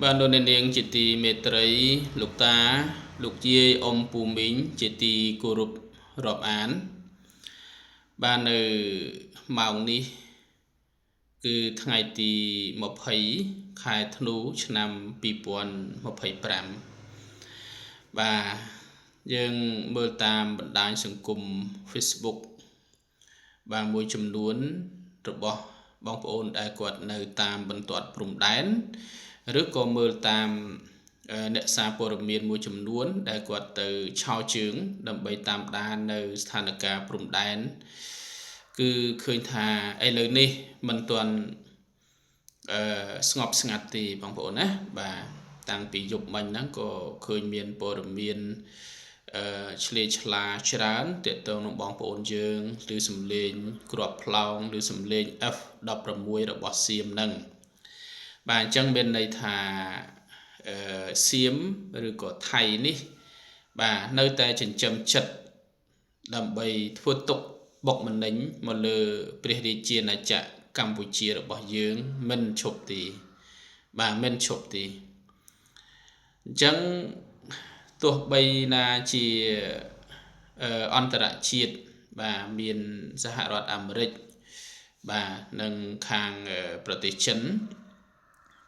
បាទលោកអ្នកនាងជាទីមេត្រីលោកតាលោកយាយអ៊ំពូមីងជាទីគោរពរាប់អានបាទនៅម៉ោងនេះគឺថ្ងៃទី20ខែធ្នូឆ្នាំ2025បាទយើងមើលតាមបណ្ដាញសង្គម Facebook បាទមួយចំនួនរបស់បងប្អូនដែលគាត់នៅតាមបន្ទាត់ព្រំដែនឬក៏មើលតាមអ្នកសារព័ត៌មានមួយចំនួនដែលគាត់ទៅឆោជើងដើម្បីតាមដាននៅស្ថានភាពព្រំដែនគឺឃើញថាឥឡូវនេះមិនទាន់ស្ងប់ស្ងាត់ទេបងប្អូនណាបាទតាំងពីយប់មិញហ្នឹងក៏ឃើញមានព័ត៌មានឆ្លេឆ្លាច្រើនទាក់ទងនឹងបងប្អូនយើងឬសំឡេងគ្រាប់ផ្លោងឬសំឡេង F16 របស់សៀមហ្នឹងបាទអញ្ចឹងមានន័យថាសៀមឬក៏ថៃនេះបាទនៅតែចិញ្ចឹមចិត្តដើម្បីធ្វើទុកបុកម្នេញមកលើព្រះរាជាណាចក្រកម្ពុជារបស់យើងមិនឈប់ទេបាទមិនឈប់ទេអញ្ចឹងទោះបីណាជាអន្តរជាតិបាទមានសហរដ្ឋអាមេរិកបាទនិងខាងប្រទេសចិន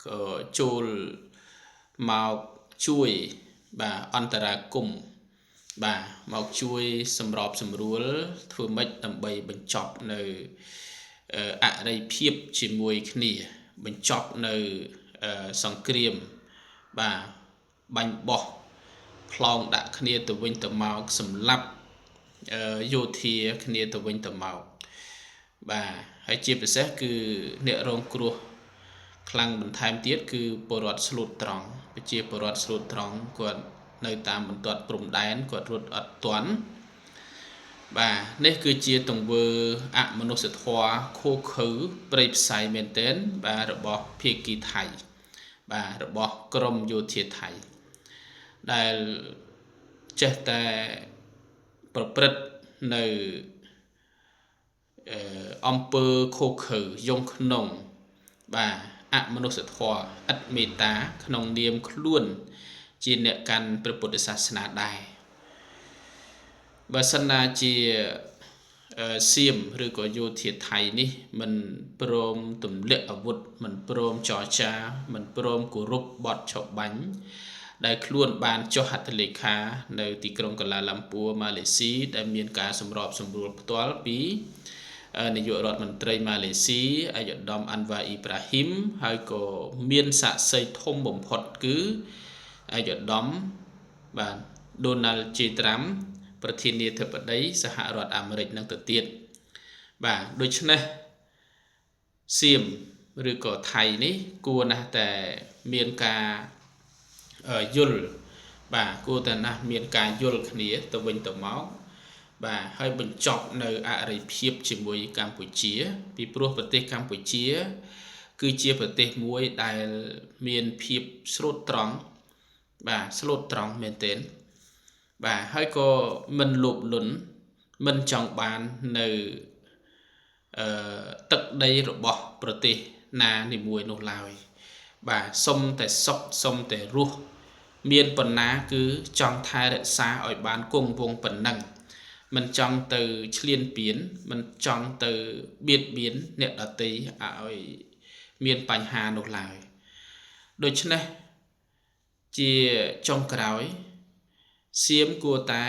ក៏ចូលមកជួយបាទអន្តរាគមន៍បាទមកជួយសម្របសម្រួលធ្វើម៉េចដើម្បីបញ្ចប់នៅអរិយភាពជាមួយគ្នាបញ្ចប់នៅសង្គ្រាមបាទបាញ់បោះផ្លោងដាក់គ្នាទៅវិញទៅមកសម្លាប់យោធាគ្នាទៅវិញទៅមកបាទហើយជាពិសេសគឺអ្នករងគ្រោះខ្លាំងបន្ថែមទៀតគឺពលរដ្ឋស្លូតត្រង់ប្រជាពលរដ្ឋស្លូតត្រង់គាត់នៅតាមបន្ទាត់ព្រំដែនគាត់រត់អត់ទាន់បាទនេះគឺជាទង្វើអមនុស្សធម៌ឃោឃៅព្រៃផ្សៃមែនទែនបាទរបស់ភាគីថៃបាទរបស់ក្រមយោធាថៃដែលចេះតែប្រព្រឹត្តនៅអំពើឃោឃៅយងក្នុងបាទអមនុស្សធម៌ឥតមេត្តាក្នុងនាមខ្លួនជាអ្នកកាន់ព្រះពុទ្ធសាសនាដែរបើសិនណាជាសៀមឬក៏យោធាថៃនេះមិនព្រមទម្លាក់អាវុធមិនព្រមចរចាមិនព្រមគោរពបទឆបាញ់ដែលខ្លួនបានចុះហត្ថលេខានៅទីក្រុងកាឡាឡាំពួរម៉ាឡេស៊ីដែលមានការសម្របសម្រួលផ្ទាល់ពីនាយករដ្ឋមន្ត្រីម៉ាឡេស៊ីឯកឧត្តមអាន់វ៉ាអ៊ីប្រាហ៊ីមហើយក៏មានសាក្សីធំបំផុតគឺឯកឧត្តមបាទដូណាល់ជេត្រាំប្រធានាធិបតីសហរដ្ឋអាមេរិកនឹងទៅទៀតបាទដូច្នេះសៀមឬក៏ថៃនេះគួរណាស់តែមានការយល់បាទគួរតែណាស់មានការយល់គ្នាទៅវិញទៅមកបាទហើយបញ្ចប់នៅអរិភាពជាមួយកម្ពុជា ពីព្រោះប្រទេសកម្ពុជា គឺជាប្រទេសមួយដែលមានភាពស្លូតត្រង់បាទស្លូតត្រង់មែនទែនបាទហើយក៏មិនលោភលន់មិនចង់បាននៅទឹកដីរបស់ប្រទេសណានីមួយនោះឡើយបាទសុំតែសុខសុំតែរស់មានប៉ុណ្ណាគឺចង់ថែរក្សាឲ្យបានគង់វង្សប៉ុណ្ណឹងមិនចង់ទៅឈ្លានពានមិនចង់ទៅបៀតបៀនអ្នកដទៃឲ្យមានបញ្ហានោះឡើយដូច្នេះជាចុងក្រោយសៀមគួរតែ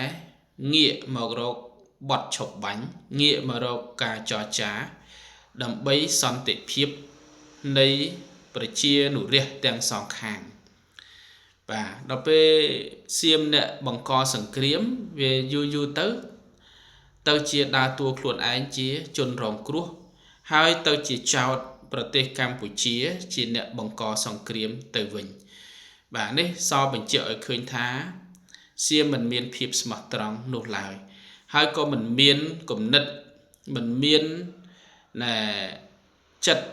ងាកមករកបទឈប់បាញ់ងាកមករកការចរចាដើម្បីសន្តិភាពនៃប្រជានុរាស្ត្រទាំងសងខាងបាទដល់ពេលសៀមអ្នកបង្កសង្គ្រាមវាយូរយូរទៅទៅជាដើរតួខ្លួនឯងជាជនរងគ្រោះហើយទៅជាចោទប្រទេសកម្ពុជាជាអ្នកបង្កសង្គ្រាមទៅវិញបាទនេះសបញ្ជាក់ឲ្យឃើញថាសៀមមិនមានភាពស្មោះត្រង់នោះឡើយហើយក៏មិនមានគំនិតមិនមានណែចិត្ត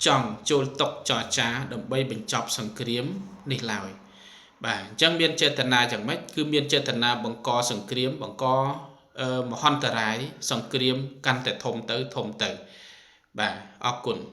ចង់ចូលតុចរចាដើម្បីបញ្ចប់សង្គ្រាមនេះឡើយបាទអញ្ចឹងមានចេតនាយ៉ាងម៉េចគឺមានចេតនាបង្កសង្គ្រាមបង្កមហន្តរាយសង្គ្រាមកាន់តែធំទៅធំទៅបាទអរគុណ។